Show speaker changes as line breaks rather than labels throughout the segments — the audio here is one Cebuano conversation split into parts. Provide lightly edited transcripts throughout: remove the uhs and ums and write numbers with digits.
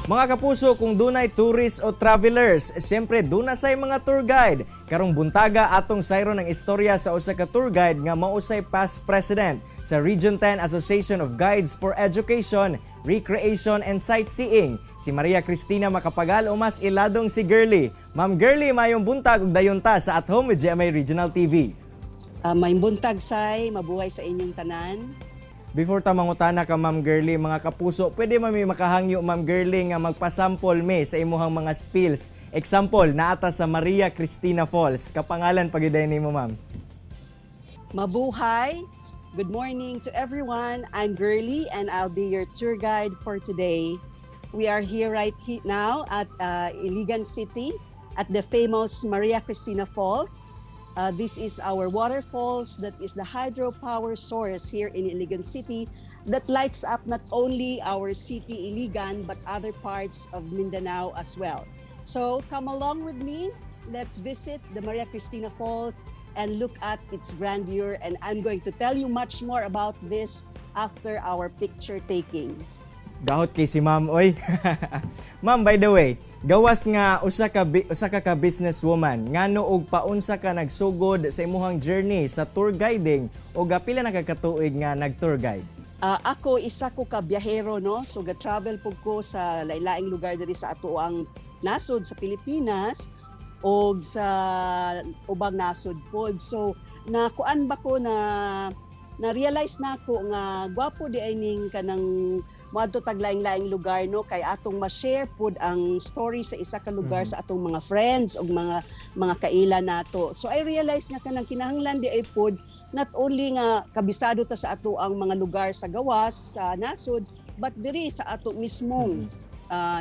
Mga kapuso, kung dunay tourists o travelers, siyempre duna say mga tour guide. Karong buntaga, atong sayron ang istorya sa usa ka tour guide nga mausay past president sa Region 10 Association of Guides for Education, Recreation and Sightseeing, si Maria Cristina Macapagal o mas iladong si Girlie. Ma'am Girlie, mayong buntag ug dayon ta sa At Home with GMA Regional TV.
Maayong buntag, Sai, mabuhay sa inyong tanan.
Before ta mangutana ka, Ma'am Girlie, mga kapuso, pwede man mi makahangyo, Ma'am Girlie, nga magpasample mi sa imuhang mga spills. Example, naa ta sa Maria Cristina Falls. Kapangalan pa gyud nimo, Ma'am?
Mabuhay. Good morning to everyone. I'm Girlie and I'll be your tour guide for today. We are here right now at Iligan City at the famous Maria Cristina Falls. This is our waterfalls that is the hydropower source here in Iligan City that lights up not only our city Iligan but other parts of Mindanao as well. So come along with me. Let's visit the Maria Cristina Falls and look at its grandeur. And I'm going to tell you much more about this after our picture taking.
Gahot kay si Ma'am oy. Ma'am, by the way, gawas nga usa ka businesswoman, ngano og paunsa ka nagsugod sa imuhang journey sa tour guiding o pila na ka katuig nga nag-tour guide?
Ako, isa ko ka biyahero, no? So ga-travel pud ko sa lain-laing lugar diri sa atoang nasod sa Pilipinas og sa ubang nasod pod. So nakuan ba ko na na-realize nako nga gwapo diay ning kanang moadto tag laing-laing lugar, no, kay atong ma-share pud ang story sa isa ka lugar sa atong mga friends ug mga kaila nato. So I realize nga kanang kinahanglan diay pud not only nga kabisado ta sa ato ang mga lugar sa gawas sa nasod but diri sa ato mismong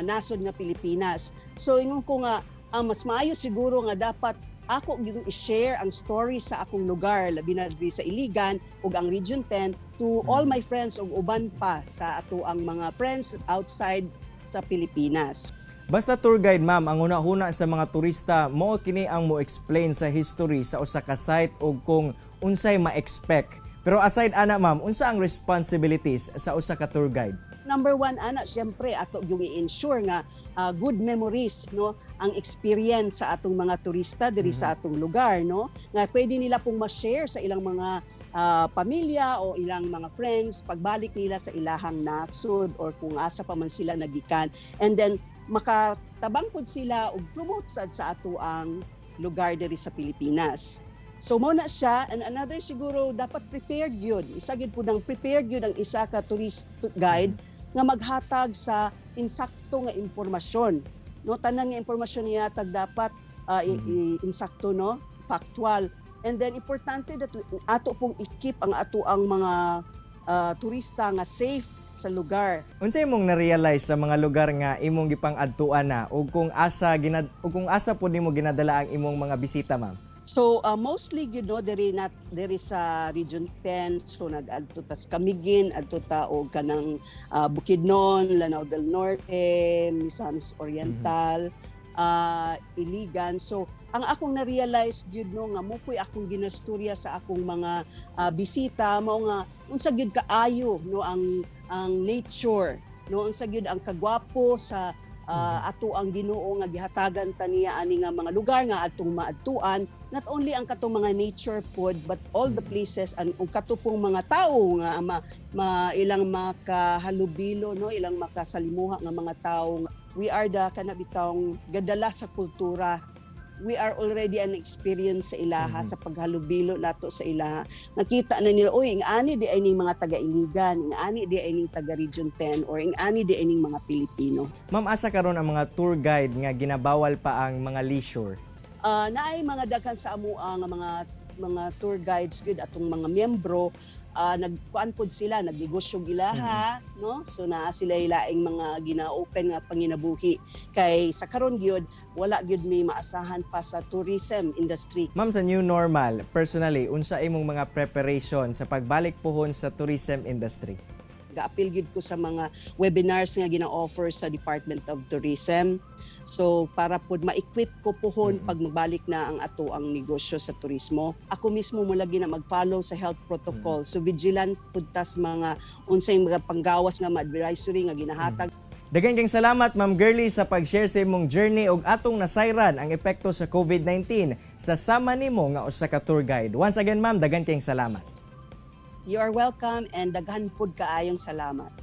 nasod nga Pilipinas. So ingon ko nga mas maayo siguro nga dapat ako gyud i-share ang story sa akong lugar, labi na diri sa Iligan ug ang Region 10, to all my friends ug uban pa sa ato ang mga friends outside sa Pilipinas.
Basta tour guide, ma'am, ang una-huna sa mga turista mo kini ang mo explain sa history sa usa ka site o kung unsay ma-expect. Pero aside ana, ma'am, unsa ang responsibilities sa usa ka tour guide?
Number one, ana, syempre ato yung i-ensure nga good memories, no, ang experience sa atong mga turista diri sa atong lugar, no, nga pwede nila pong ma-share sa ilang mga pamilya o ilang mga friends pagbalik nila sa ilahang nasod or kung asa pa man sila nagikan, and then makatabang pud sila og promote sad sa ato ang lugar diri sa Pilipinas. So mo na siya. And another siguro, dapat prepared yun. Isa gid pud ang prepared yun ang isa ka tourist guide nga maghatag sa insakto nga impormasyon. No, tanan nga impormasyon niya tag dapat insakto, no, factual. And then importante that ato pong i-keep ang ato ang mga turista nga safe sa lugar.
Unsa imong na-realize sa mga lugar nga imong gipang-adtuan na ug kung asa pud nimo ginadala ang imong mga bisita, ma'am?
So mostly diri not diri sa Region 10, so nag-adto ta sa Camiguin, adto ta og kanang Bukidnon, Lanao del Norte, Misamis Oriental, Iligan. So ang akong na-realize gyud, no, nga mo ko'y akong ginastorya sa akong mga bisita mao nga unsa gyud kaayo, no, ang nature, no, unsa gyud ang kagwapo sa ato ang Ginoo nga gihatagan ta niya ani nga mga lugar nga atong maadtuan, not only ang katong mga nature pod but all the places and ug kato pong mga tawo nga ma ilang makahalubilo, no, ilang makasalimuha nga mga tawo. We are the kana bitawng gadala sa kultura. We are already an experience sa ilaha sa paghalubilo nato sa ilaha. Nakita na nila, "Uy, ing ani diay ning mga taga Iligan, ing ani diay ning taga Region 10 or ing ani diay ning mga Pilipino."
Ma'am, asa karon ang mga tour guide nga ginabawal pa ang mga leisure?
Naay mga daghan sa amo nga mga tour guides gud, atong mga miyembro, nagkuan pod sila, nagnegosyo gilaha, no? So naa sila laing mga gina-open nga panginabuhi kay sa karon gyud wala gyud may maasahan pa sa tourism industry.
Ma'am, sa new normal, personally, unsa imong mga preparation sa pagbalik pohon sa tourism industry?
Gaapil gyud ko sa mga webinars nga gina-offer sa Department of Tourism. So para pod ma-equip ko pohon pag magbalik na ang ato ang negosyo sa turismo. Ako mismo mo lagi na mag-follow sa health protocol. So vigilant pud ta sa mga unsay mga panggawas nga mga advisory nga ginahatag.
Daghan kang salamat, Ma'am Girlie, sa pag-share sa imong journey ug atong nasayran ang epekto sa COVID-19 sa sama nimo nga usa ka tour guide. Once again, ma'am, daghan kayong salamat.
You are welcome and daghan pud kaayong salamat.